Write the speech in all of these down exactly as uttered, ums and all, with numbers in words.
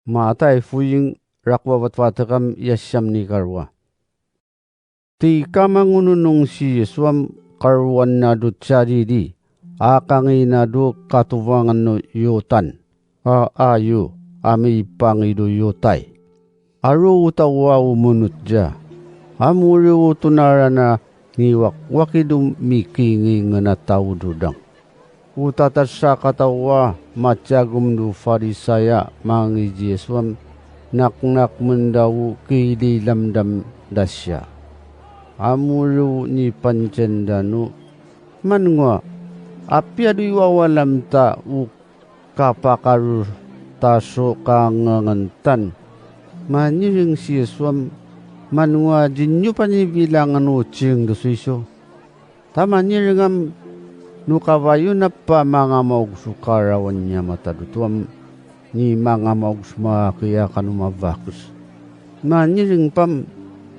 Matai fuing, rakuavatvatekam yasiam ni karua. Ti kamangununung si Yesuam karuan nadu tjalili, a kangi nadu katuvangan nu Yutan, a ayu, a mipangidu Yutai. Aru utawa umunut dja, a muri utunarana ngiwakwakidu mikingingen a taududang. Utatasa katawa matjagum du Farisaya mangi Yesuam, naknak mendau kililamdam dasya. Amuru ni pancendanu, mangua, apiadu iwawalam ta u kapakaru tasu kangangentan. Manyiring si Yesuam, mangua jinnyupan i bilangan ucing dusuisu. Tamanyiringam, nu kavayunap a mangamaug su karawan nia matadutuam, ni mangamaug su makiya kanu mavakes. Manyiringpam,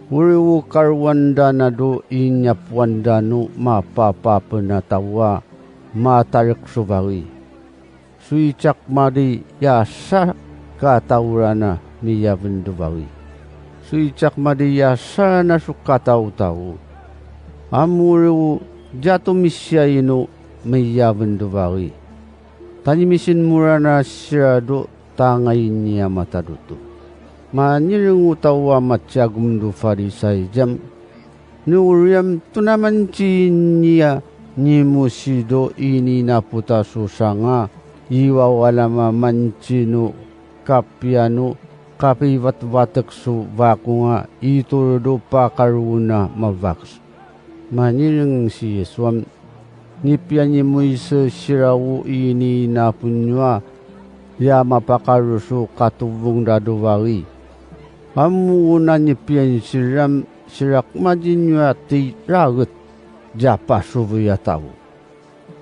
uri u karuan danadu inyapuan danu mapapapen a tawa matarek su vawi. Suicak madi yasa kataurana miyaven duvawi. Suicak madi yasana su katautau. Amuru jatu misiyainu miyaven duvawi. Tanimisin murana siradu tangai nia matadutu. Manyiring utawa matjagum du Farisai jam. Nu uriam tunamanci nia nyimusidu ini naputa susanga iwawalama mancinu kapianu kapivatvatek su vakunga ituludu pakaruna mavakes. Manyiring si Yesuam, nipianyimuise sirawu ini napunyua ya mapakarusu katuvung daduvawi. Amu una nipian siram sirak madjinyua ti raget djapasuvuya tau.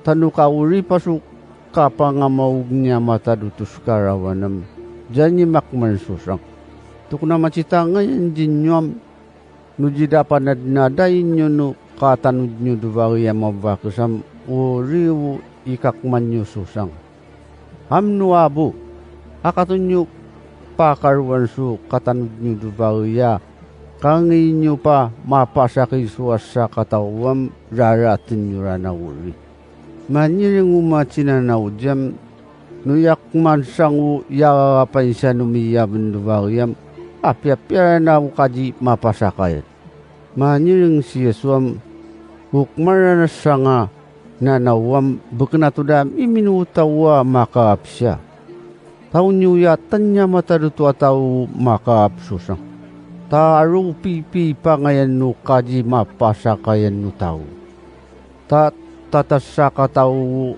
Tanuka uri pasu kapangamaug nia matadutus karawanem, janyi makman susang. Tukuna macitangayan jinyuam, nu jidapanadnadainyu nu katanudnyu duvawi a mavakesam uri u ikakmanyu susang. Amnu abu, akatun nyu pakaruan su katanud nyu duvawi a, kangi nyu pa mapasaki su asa katauam raraten nyu rana uri. Manyiring u macinanaudjam, nu yakman sangu yagapansa nu miyaven duvawi am, apiapiaran a ukaji mapasakayan. Manyiring si Yesuam, ukmaran sanga nanauam bekena tuda mimin utawa makaapsa. Taunyu ya tanya matadutua tau makaapsusang. Ta aru pipi pangayan nu kaji mapasakayan nu tau. Ta tatasaka tau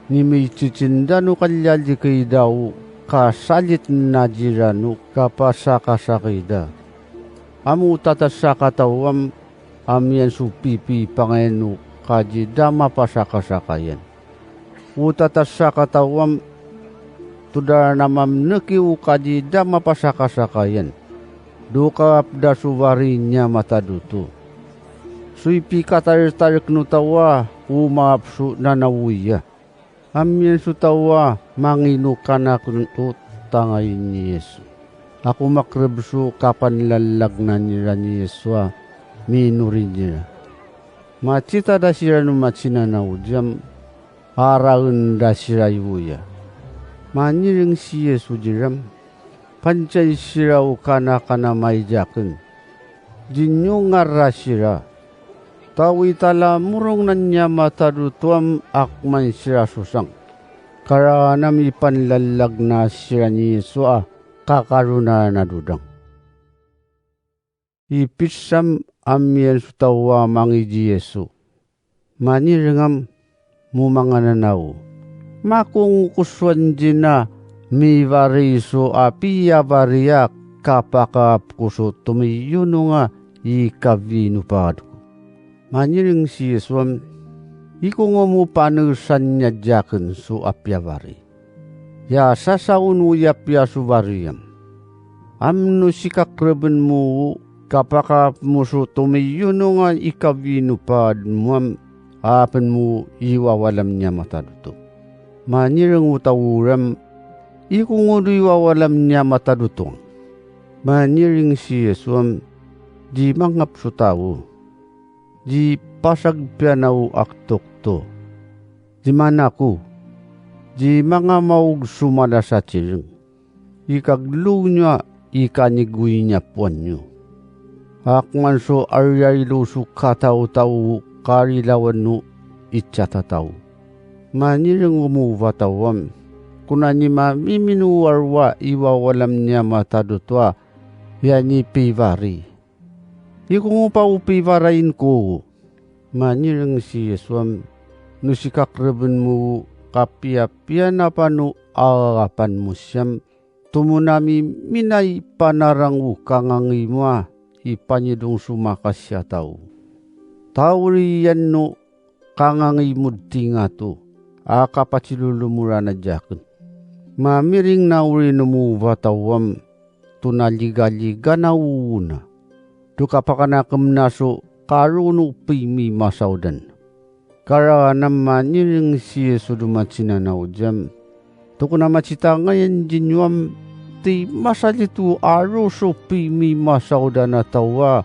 nimicicindanu kalyalikidau kasalit najiranu kapasakasakida. Amu tatasaka tauam amiyan su pipi pangayan nu kaji dama pasakasakayan. U tatasaka tauam tudaranamam neki u kaji dama pasakasakayan. Duka apda su vari nya matadutu. Suipi kataretareknu tawa u maap su nanauya. Amiyan su tawa manginu kanaken tu tangain ni Yesu. Aku makreb su kapan lalagna nira ni Yesu a minuri nira. Macita dasira nu macinanaudjam araen dasira ivuya. Manyiring si Yesu diram. Pancai sira u kanakana maizaken. Djinyungar a sira. Tawi talamurung nanya matadutuam akman sira susang. Karaanam ipan lalagna sira ni Yesu a kakaruna nadudang. Ipisam amiyan su tawa mangiji Yesu. Manyiringam mumangananau. Makungukusuan djina mivari su a piyavari a kapakaap ku su tumiyununga i kavinupadku. Manyiring si Yesuam, ikungumu panesan nya djaken su a piyavari. Ya sasaun u yapia su variyam. Amnu sikakreben mu u kapakaap mu su tumiyununga i kavinupad muam apen mu i wawalam nya matadutu. Manyiring u tauram Ikungudu i wawalam nia matadutung. Manyiring si Yesuam, djimangap su tau. Djipasagpianau aktuk tu. Djimanaku, djimangamaug su madasacireng. Ika glunya ika niguinya puanyu. Akman su ariarilu su katautau karilawan nu icatatau. Manyiring umuvatauam, kuna nima miminu arua i wawalam nia matadutua, yani pivari. Ikungupa u pivarain ku. Manyiring si Yesuam, nu sikakreven mu kapiapian apa nu alapan mu siam, tumunami minai panarang u kangangi mua i panyidung su makasiatau. Tauriyan nu kangangi mudtinga tu, a kapacilulumuran a djaken. Mamiring na uri nu muvatauam, tu na ligaliga na una. Duka pakanakem nasu karunu pimi masaudan. Karaanam manyiring si Yesu dumacinanaudjam. Tukuna macitangayan djinyuam ti masalitu arusu pimi masaudan a taua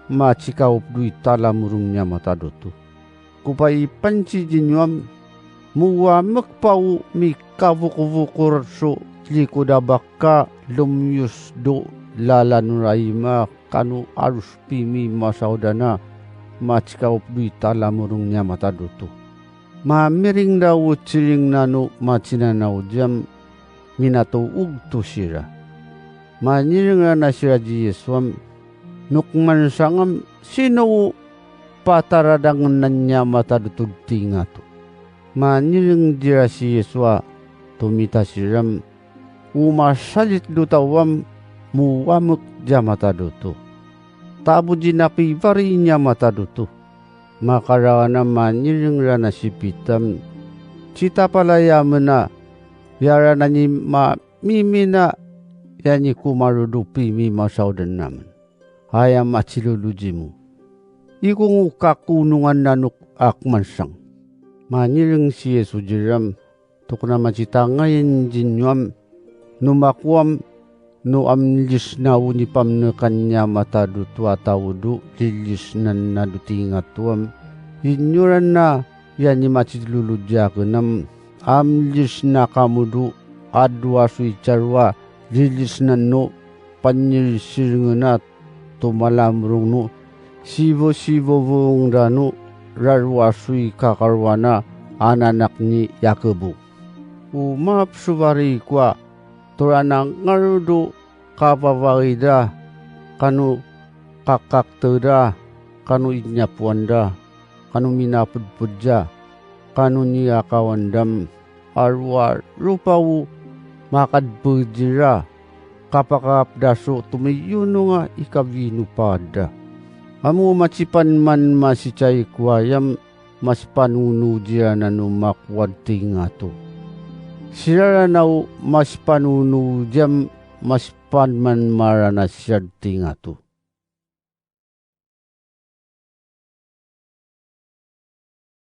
macikaup dui talamurung nia matadutu. Kupai panci djinyuam, muamek pau mikavukuvukur su likuda baka lumyus du lalanuraima kanu arus pimi masaudana macikaup dui talamurung nia matadutu. Mamiring da uciling nanu macinanaudjam minatuug tu sira. Manyiring a nasira dji Yesuam, nukman sangam sinu u pataradangenan nia matadutu tinga tu. Manyiring dira si Yesua tumita siram, umasalit dutawam muamek dja matadutu. Tabu djinapivari nia matadutu. Makarana manyiring rana sipitam, citapalaya mena, yarana ni ma mimina, yani kumarudupi mimasaudan amen. Aya macilulujimu. Ikungu kakunungan nanuk akmansang. Manyiring si Yesu jiram, tukuna macitangayan jinyuam, numakuam, nu amlisna unipamnekan nia matadutua taudu lilisnan na dutingatuam, inyuran na yani macilulujakenam, amlisna kamudu adua su icarua lilisnan nu panyirisiringenat tu malamurung nu sivusivuvungdra nu rarua sui kakaruana ananak ni Yakebu. Umap suvari kua turanangarudu kavavaida kanu kakakteda kanu inyapuanda kanu minapudpudja kanu niakawandam aruarupa u makadpejira kapakapdasu tumiyununga ikavinupada. Amu macipanman masicai kuayam masipanunu jira nanu makuad tingatu. Sirara nau masipanunu jam masipanman marana siad tingatu.